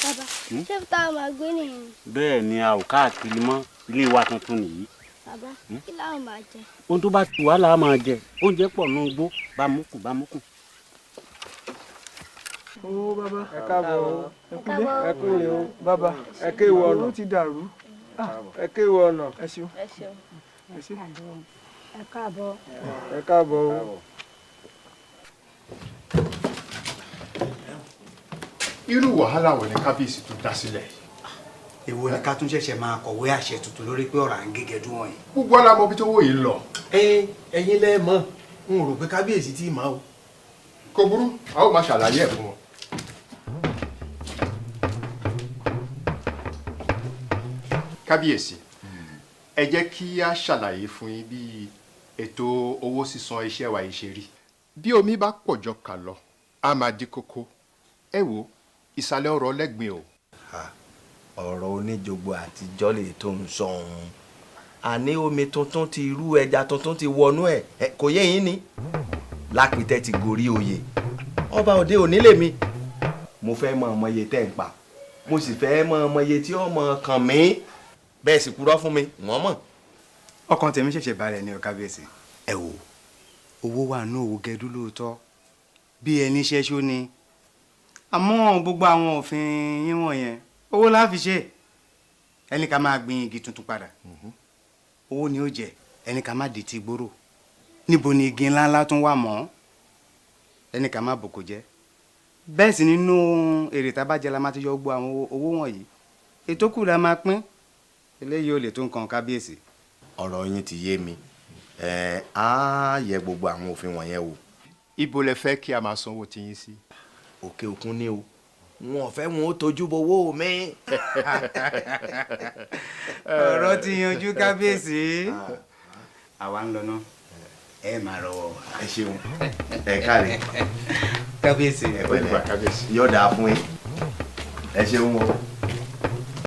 Bàbá, ṣé táwọn máa gbé nìyẹn? Bẹ́ẹ̀ ni, a ò káàkiri mọ́, ilé wa tuntun nìyí. Bàbá, kí láwọn máa jẹ? Ohun tó bá tù wá là á máa jẹ, oúnjẹ pọ̀ nù gbó, bámúkù bámúkù. Ó bàbá. Ẹ káàbọ̀ o. Ẹ kúlé. Ẹ kúrè o. Bàbá. Ẹ kéwọ ọ̀nà. Ó ti dàrú. Ẹ kéwọ ọ̀nà. Ẹ ṣeun. Ẹ ṣeun. Ẹ ṣe. Ẹ káàbọ̀. Ẹ káàbọ̀ o. Irú wàhálà wo ni kábíyèsí tó dá sílẹ̀ yìí? Èwo ni ká tún ṣẹ̀ṣẹ̀ máa kọ̀wé àṣẹ tuntun lórí pé ọ̀rọ̀ à ń gégẹdú wọ̀nyí? Gbogbo alamọ bí tó wò yìí ń lọ. Ẹ ẹ̀yin lẹ mọ̀, n ò rò pé kábíyèsí tí ì máa o. Kò burú, a ó máa ṣàlàyé ẹ̀ fún wọn. Kábíyèsí, ẹ jẹ́ kí a ṣàlàyé fún yín bí ètò owó sísan iṣẹ́ wa yìí ṣe rí. Bí omi bá pọ̀jọ kà lọ, a máa di kókó. Ẹ wo ìsàlẹ̀ ọ̀rọ̀ lẹ́gbìn o. Ọ̀rọ̀ oníjogbo àtijọ́ lè tó ń sọ òun, àní omi tuntun ti rú, ẹja tuntun ti wọnú ẹ̀, kò yé yín ni lápìtẹ́ ti gorí oyè ọba òde òní lèmi. Mo fẹ́ mọ ọmọ iye tẹ́ ń pa, mo sì fẹ́ mọ ọmọ iye tí ọmọ kàn mí, bẹ́ẹ̀ sì kúrọ́ fún mi wọ́n mọ̀. Ọkàn tèmi ṣẹ̀ṣẹ̀ balẹ̀ ni o, kábíyèsí. Ẹ wò, owó wà ní òwò gẹdú lóòótọ́, bí ẹni ṣẹ́ṣó ni, àmọ́ gbogbo àwọn òfin yín wọ̀nyẹn, owó la fi ṣe. Ẹni ká máa gbin igi tuntun padà, owó ni ó jẹ. Ẹni ká má dìtì gbòòrò, níbo ni igi ńláńlá tún wà mọ́? Ẹni ká má bòkò jẹ, bẹ́ẹ̀ sì nínú èrè tá a bá jẹ la máa ti yọ gbogbo àwọn owó wọ̀nyí, ètò kù la máa pín. Eléyìí ò lè tó nǹkan, kábíyèsí. Ọ̀rọ̀ yín ti yé mi, ẹ á yẹ gbogbo àwọn òfin wọ̀nyẹn wò. Ibo lẹ fẹ́ kí a máa sanwó tiyín sí? Òkè òkun ni o, wọn ò fẹ́ wọn ó tójú bowó mi. Ọ̀rọ̀ ti yanjú, kábíyèsí. Àwa ń lọ ná, ẹ máa rọwọ́. Ẹ ṣeun, ẹ káre. Kábíyèsí. Ẹ pẹ̀lẹ́, yóò dáa fún yín, ẹ ṣeun o.